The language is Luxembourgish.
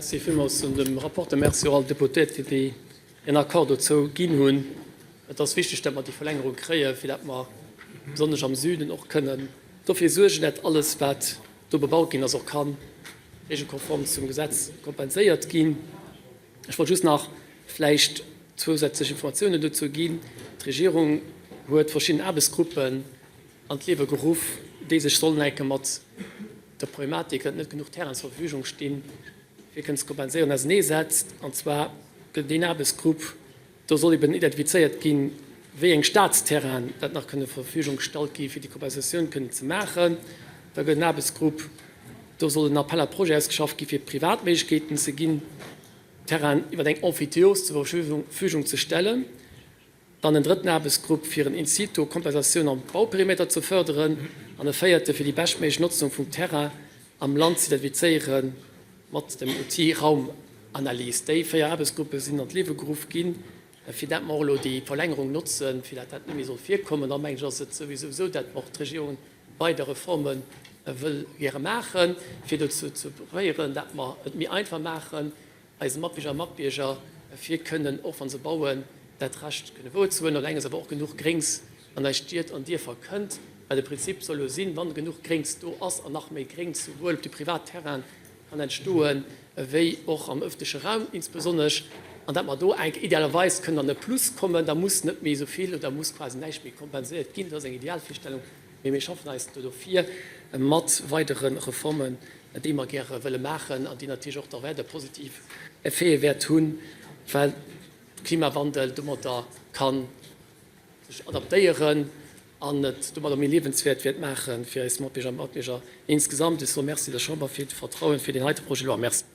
Merci villmools un dem Rapporteur. Merci och all Deputéierten, déi en Accord dozou ginn hunn. Et ass wichteg, datt mer déi Verlängerung kréien, fir datt mer besonnesch am Süden och kënnen dofir suergen, datt alles, wat do bebaut ginn ass, och ka regelkonform zum Gesetz kompenséiert ginn. Ech wollt just nach vläicht zousätzlech Informatiounen dozou ginn. D'Regierung huet verschidden Aarbechtsgruppen an d'Liewe geruff, déi sech sollen enke mat der Problematik, datt net genuch Terrainen zur Verfügung stinn, fir kënnen ze kompenséieren, auserneesetzt. An zwar gëtt et een Aarbechtsgrupp, do soll eben identifizéiert ginn, wéi eng Staatsterrainen dat nach kënne Verfügung gestallt gi fir déi Kompensatioun kënnen ze maachen. Da gëtt en Aarbechtsgrupp, do soll en Appel à projets ausgeschafft gi fir privat Méiglechkeeten ze ginn, Terrainen iwwer eng Emphytéose zur Verfügung ze stellen. Dann en drëtten Aarbechtsgrupp, fir en in situ Kompensatioun am Bauperimeter ze fërderen, an e véierte, fir déi beschtméiglech Notzung vum Terrain am Land ze identifizéiere mat dem Outil Raumanalys. Déi 4 Aarbechtsgruppe sinn an d'Liewe geruff ginn, fir dat mer och elo déi Verlängerung notzen, fir dat dat net méi soll virkommen. Da mengen ech, ass et souwisou esou, dat och d'Regierung weider Reforme wëll gäre maachen, fir dozou ze féieren, dat mer et méi einfach maachen, eise Matbierger a Matbierger, fir kënnen, och wa se bauen, dat Recht kënne wouerzehuelen, an enges awer och genuch Gréngs an eis Stied an Dierfer kënnt. Well de Prinzip soll jo sinn, wann genuch Gréngs do ass an nach méi Gréngs souwuel op de Privatterrainen kann entstoen, wéi och am öffentleche Raum insbesonnesch, an dat mer do enk idealerweis kënnen an e Plus kommen, da muss net méi esou vill oder muss quasi näischt méi kompenséiert ginn. Dat ass eng Idealvirstellung, mee mir schaffen eis do dofir mat weidere Reformen, déi mer gäre wëlle maachen an déi natierlech och da weider positiv Effete wäert hunn, well de Klimawandel domadder ka sech adaptéieren an et domadder méi liewenswäert wäert maache fir eis Matbierger a Matbierger insgesamt. Ech soe Merci der Chamber fir d'Vertrauen fir deen heite Projet de loi. Merci.